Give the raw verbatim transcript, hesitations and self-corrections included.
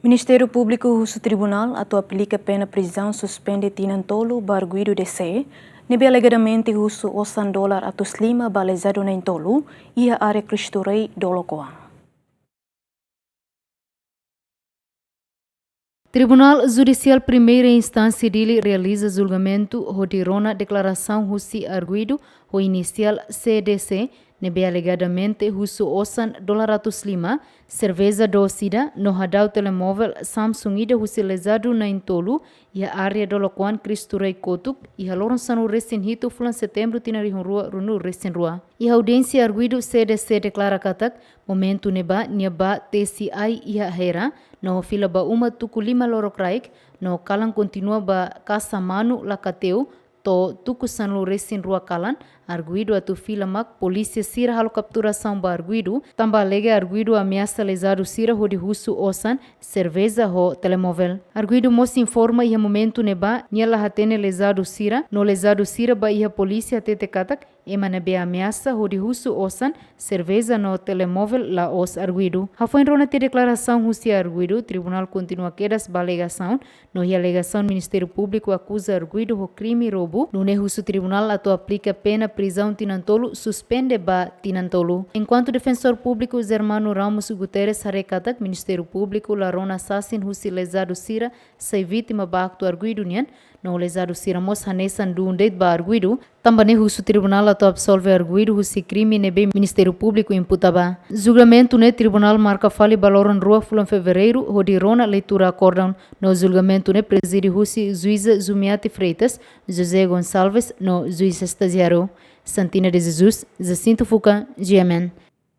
Ministériu Públiku husu tribunál atu aplika pena prizaun suspende tinan tolu ba arguidu D C, ne'ebé alegadamente husu osan dolar atus lima ba lezadu na'in-tolu iha área Cristo Rei, Dolok Oan. Tribunál Judisiál Primeira Instánsia Dili realiza julgamentu hodi rona deklarasaun husi arguidu ho inisiál C D C, ne'ebé alegadamente husu osan dolar atus lima, serveza doos ida, no hadau telemovel Samsung ida husi lezadu na'in-tolu, iha área Dolok Oan Cristo Rei kotuk, iha loron sanulu-resin-hitu fulan Setembru tinan rihun rua ruanulu-resin-rua. Iha audiénsia arguidu C D C deklara katak, momentu ne'ebá nia bá tesi ai iha Hera, no fila ba uma tuku lima lorokraik, no kalan kontinua ba kasa manu Lakateu, to'o tuku sanulu-resin-rua kalan, arguidu atu fila mak polísia sira halo kapturasaun ba arguidu, tanba alega arguidu ameasa lezadu sira hodi husu osan, serveza ho telemovel. Arguidu mós informa iha momentu ne'ebá, nia la hatene lezadu sira, no lezadu sira bá iha polísia hatete katak, ema ne'ebé ameasa hodi husu osan, serveza no telemovel la'ós arguidu. Hafoin rona tiha deklarasaun husi arguidu, tribunál kontinua kedas ba alegasaun, no iha alegasaun Ministériu Públiku akuza arguidu ho krime roubu, nune'e husu tribunál atu aplika pena prizaun tinan tolu suspende ba tinan tolu. Enkuantu Defensór Públiku Germano Ramos Guterres haree katak Ministériu Públiku la rona sasin husi lezadu sira sai vítima ba aktu arguidu nian, no lezadu sira mós hanesan duun de'it ba arguidu, tanba ne'e husu tribunál atu absolve arguidu husi krime ne'ebé Ministériu Públiku imputa ba. Julgamentu ne'e tribunál marka fali ba loron rua fulan Fevereiru hodi rona leitura akórdon, no julgamentu ne'e prezide husi juíza Zumiati Freitas, José Gonçalves, no juís estajiáriu Santina de Jesus, Jacinto Fuca, G M N.